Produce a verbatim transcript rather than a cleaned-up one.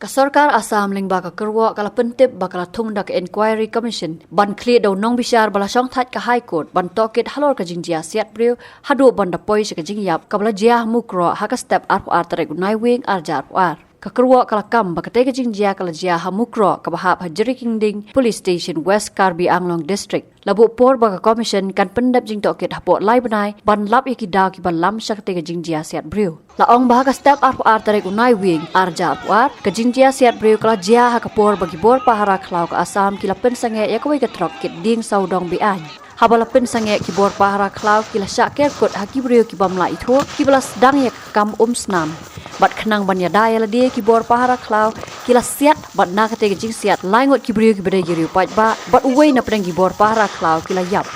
Ka sorkar Assam lyngba ka kyrwoh ka la pyntip ba ka la thung da ka Inquiry Commission ban khlieh da u nongbishar ba la shongthait ka High Court ban tohkit halor ka jingjia siat briew haduh ban da poi sha ka jingïap kaba la jia ha Mukroh ha ka step arphew ar tarik u Naiwieng arhajar arphew ar. Ka kyrwoh ka la kam ba katei ka jingjia ka la jia ha Mukroh kaba hap ha Jrikhingding Police Station, West Karbi Anglong District. La buh por ba ka Commission kan pyndep jingtohkit hapoh lai bnai ban lap ïa ki daw kiba lam sha katei ka jingjia siat briew. La ong ba ha ka step arphew ar tarik u Naiwieng arhajar arphew ar, ka jingjia siat briew ka la jia ha ka por ba ki bor pahara khlaw ka Assam ki la pynsangeh ïa kawei ka trok kit dieng sawdong be-aiñ. Haba la pynsangeh, ki bor pahara khlaw ki la shah ker kut ha ki briew ki bym lah ithuh kiba la sdang ïa ka kam um snam. Bad khnang ban ïada ïa lade, ki bor pahara khlaw ki la siat, bad na katei ka jingsiat, lai ngut ki briew kiba dei ki riew paidbah bad uwei na pdeng ki bor pahara khlaw ki la ïap.